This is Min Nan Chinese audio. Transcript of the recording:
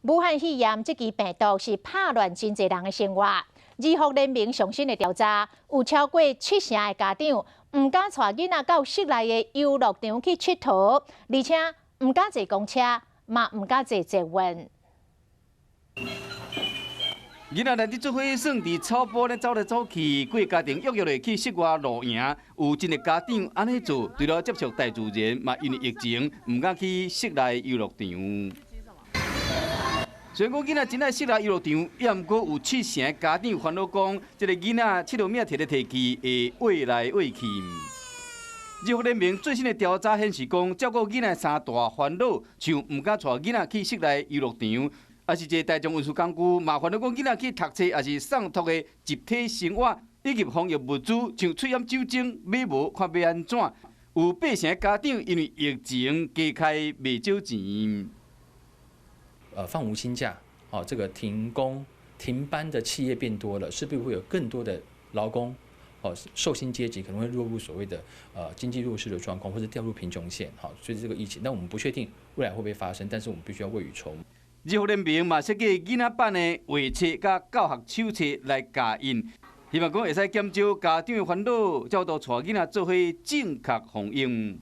武漢肺炎這支病毒是拍亂真濟人的生活。兒福聯盟上新的調查，有超過七成的家長毋敢帶囡仔到室內的遊樂場去𨑨迌，而且毋敢坐公車，嘛毋敢坐捷運。囡仔來佇做伙耍佇草埔咧走來走去，幾個家庭約約咧去室外露營。有真濟家長按呢做，除了接觸大自然，嘛因為疫情毋敢去室內遊樂場。雖然講囡仔真愛室內遊樂場，也毋過有七成家長煩惱講，這個囡仔𨑨迌物仔摕來摕去，會喂來喂去。兒福聯盟最新的調查顯示講，照顧囡仔三大煩惱，像毋敢帶囡仔去室內遊樂場，抑是坐大眾運輸工具，嘛煩惱講囡仔去讀冊，抑是送託的集體生活，以及防疫物資，像喙罨酒精買無，看欲按怎。有八成家長因為疫情加開袂少錢。放無薪假，哦，這個停工停班的企業變多了，勢必會有更多的勞工，哦，受薪階級可能會落入所謂的經濟弱勢的狀況，或者掉入貧窮線，好，所以這個疫情，但我們不確定未來會不會發生，但是我們必須要未雨綢繆。兒福聯盟嘛設計囡仔版的畫冊佮教學手冊來教𪜶，希望講會使減少家長的煩惱，才有度帶囡仔做伙正確防疫。